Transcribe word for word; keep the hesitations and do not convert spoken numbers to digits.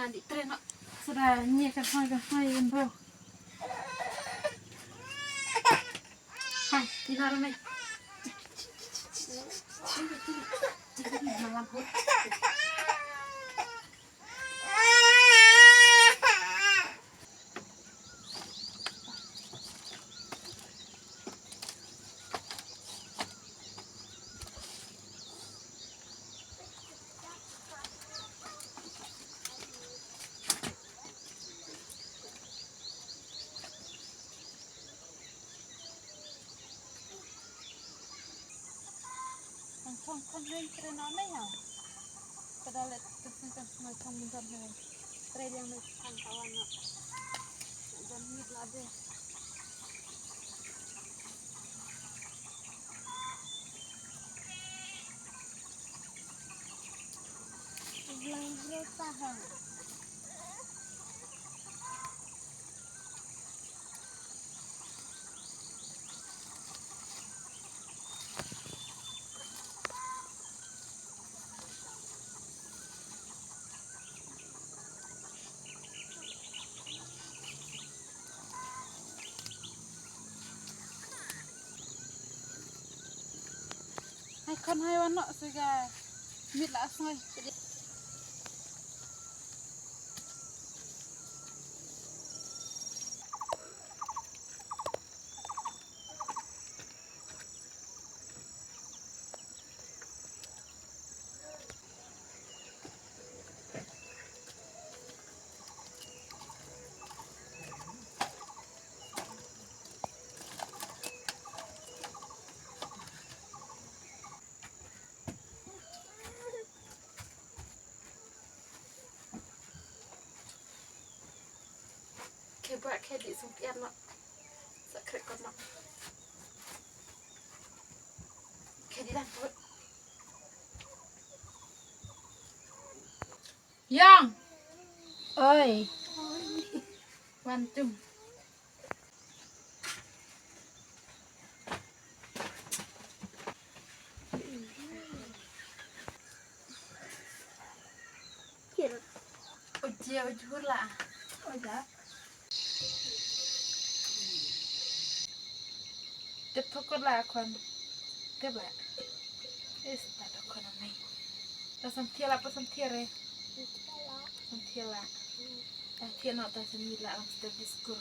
Andi tren no. Suda nye kan hoi kan hoi kan bro. Hai, di na rame. Malam pun. Ang thong kon ring kre na me ha. Kada le tu sing kan sma thong mun don he. Kre yang me thang kawan na. Don mit la de. Lang bro tahan. Hai khon hai wan noh siga mit la sngai. Khe ba khe di sum pian no. Sa khrek kot no. Khe di dan put. Yang. Oi. Wan tum. Ujia ujur la. Oja. Tep thokot la khon. Tep la. Esta to khon mai. Ta sam thiela pa sam thiere. Sam thiela. Ta thiela ta sam mila am step diskur.